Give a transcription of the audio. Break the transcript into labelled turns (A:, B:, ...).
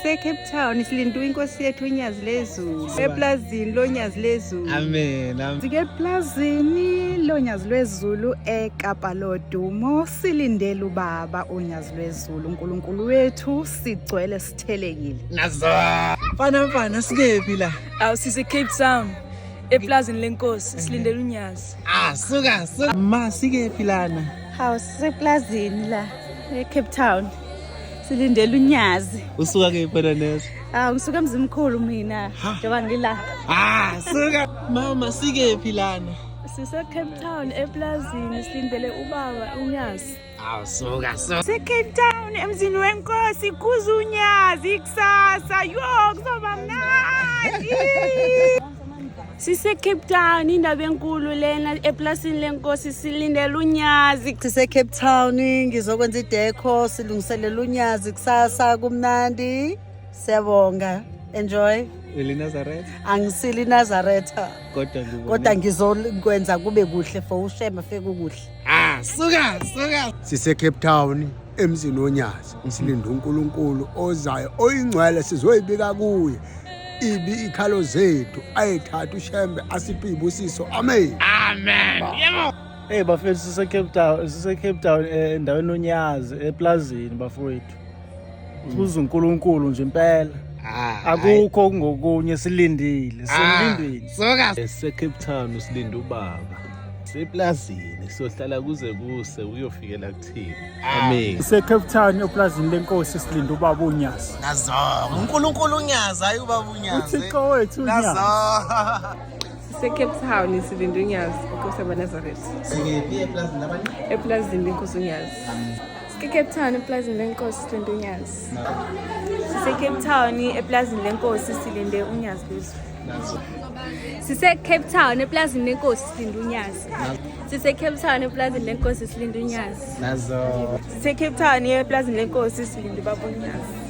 A: Sise-Cape Town silinde inkosi yethu uNyazi lezulu. Eplazini loNyazi lezulu.
B: Amen. Amen.
C: Sike eplazini loNyazi lwezulu eKapa lodumo silindele ubaba uNyazi lwezulu uNkulunkulu wethu sigcwele sithelekile.
B: Nazo. Mfana mfana sikephi la?
D: Awu sise Cape Town eplazini lenkosi silindele unyazi.
B: Ah suka suka. Ma sikephi lana?
E: Hawu siseplazini la eCape Town. Silindele unyazi.
B: Usuka kephi wena nesi?
E: Hawu ngisuka emzimkhulu mina njengoba ngila.
B: Ah suka. Mama sikephi lana?
D: Sise Cape Town eplazini silindele ubaba unyazi.
B: Ah suka suka.
F: Se-Cape Town emzini wenkosi kuze unyazi kusasa yo kuzoba mnandi.
G: Sise Cape Town indaba enkulu lena eplasini lenkosi silindele unyazi.
H: Sise Cape Town ngizokwenza i-decor silungiselela unyazi kusasa kumnandi. Siyabonga. Enjoy.
B: Ulinazareth
H: Angisili Nazaretha
B: kodwa ngibone.
H: kodwa ngizokwenza kube kuhle for uShema fike kuhle.
B: Ah suka suka.
I: Sise Cape Town emzini wonyazi silinde uNkulunkulu ozayo oyingcwele sizoyibika kuye ibi ikhalo zethu ayithatha uShembe asiphe ibusiso amen.
B: Amen. Yebo.
J: Hey bafethu sise Cape Town, sise Cape Town endaweni onyazi eplazini bafowethu. Sibuza uNkulunkulu nje impela.
B: Ah
J: Akukho okungokunye silindile, simlindile.
B: Suka.
K: Sise Cape Town silinde ubaba. Seplazini sohlala kuze kuse uyofikela kuthini. Amen.
J: Sise Cape Town eplazini lenkosi silinde ubaba unyazi.
B: Nazo. uNkulunkulu unyazi hayi ubaba unyazi.
J: uThixo wethu unyazi.
B: Nazo.
A: Sise Cape Town silinde unyazi inkosi yabaNazaretha.
B: Sikephi eplazini labanye?
A: Eplazini lenkosi unyazi.
G: Sike Cape Town eplazini lenkosi silinde unyazi. Sise Cape Town eplazini lenkosi silinde unyazi lwezulu.
B: Nazo.
G: Sise Cape Town eplazini lenkosi silinde unyazi. Sise Cape Town eplazini lenkosi silinde unyazi.
B: Nazo.
F: Sise-Cape Town eplazini lenkosi silinde ubaba unyazi.